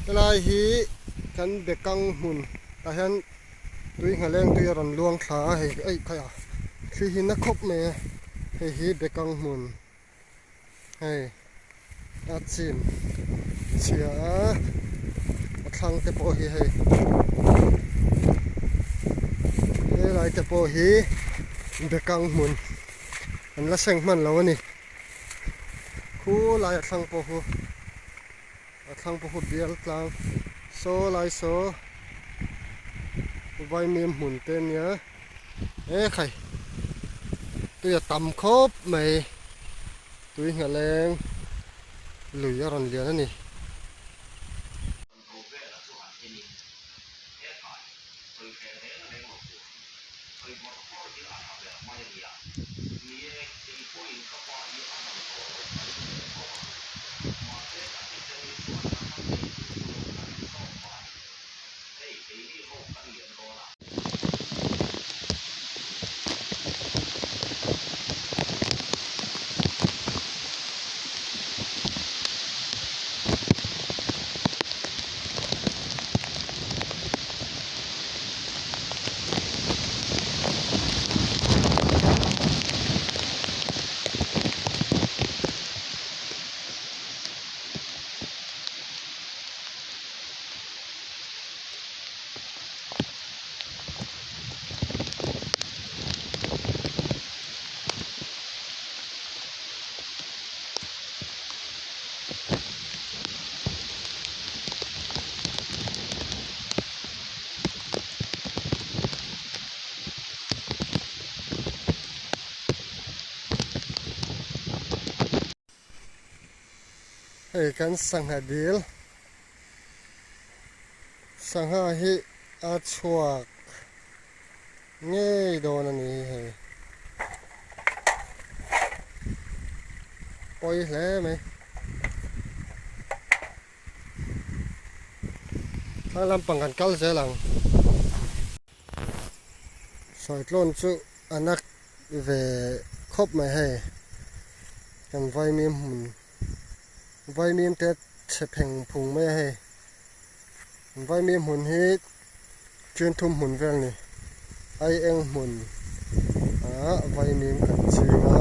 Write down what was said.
Helai hi kan bekang hmun tah hian tui nghaleng tui a rawn luang thla a hei eih khai a thli hi na khawp mai a hei hi bekang hmun hei a chim chhia a a thlang te pawh hi hei helai te pawh hi bekang hmun an la seng hman lo a ni. Khu lai a thlang pawh khu a thlang pawh khu bial tlang saw lai saw vaimim hmun te ania e khai tui a tam khawp mai tui nghaleng lui a rawn lian a ni. Hei kan sangha dil sangha hi a chhuak ngei dawn a ni hei pawi hle mai thlang lampang kan kal zel ang sawitlâwn chu a nak ve khawp mai hei kan vaimim hmun vaimim te chhe pheng phung mai a hei vaimim hmun hi ṭin thum hmun vel a ni ai eng hmun ah vaimim kan ching a.